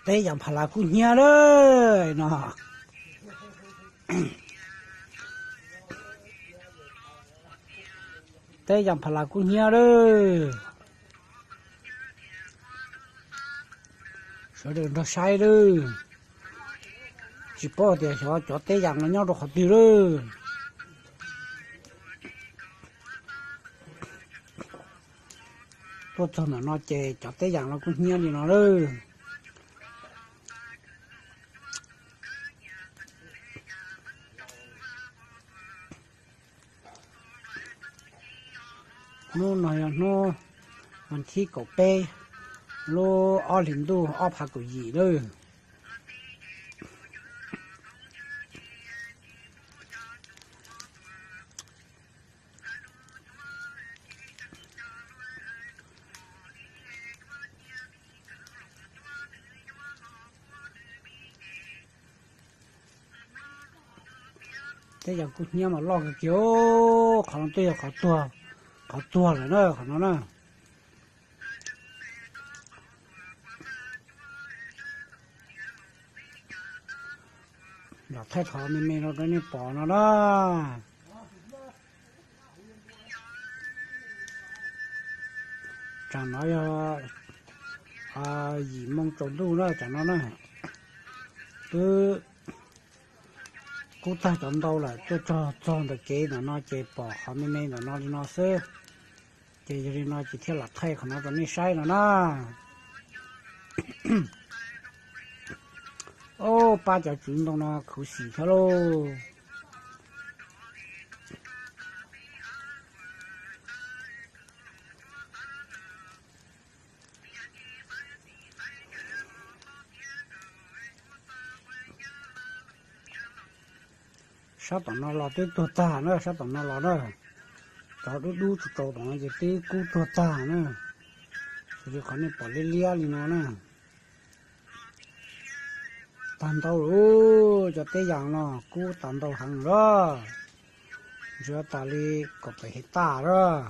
Teb Yas Pha Las kub hnyiab lawm no. Teb Yas Pha Las kub hnyiab lawm. Sawv daws nrog saib lawm. Tsis paub tias xyov cov teb yas no nyob rau qhov twg lawm. Tuaj txog ntawm no ces cov teb yas no kub hnyiab li no lawm. Hnub no yog hnub vas thib kaum peb lub ob hlis ntuj ob phav kaum yim lawm. Teb yas kub hnyiab mas loj kawg kiag, qhov no twb yog qhov tuag, qhov tuag lawm na, qhov no na. Los thaij qhov me me no rau nej pom no na. Tsam no yog yim moo tsaus ntuj na, tsam no na. Twb kub tag cov ntau lawm, tuaj txog txog ntawm kev ntawm no ces pom qhov me me ntawm no li no xwb. Ces yog li no ces thiaj los thaij qhov no rau nej saib no na. Ob pab cov tsuv ntoo no khuv xim thiab lauj. Sab tom no los twb tuag tag na, sab tom no los na. Cov dub dub tsaus tsaus tom no ces twb kub tuag tag na. Xws li qhov nej pom liab liab li no na. Tag ntau lawm, cov teb yas no kub tag ntau heev lawm. Ntsia tas li kaum pem hais taj lawm.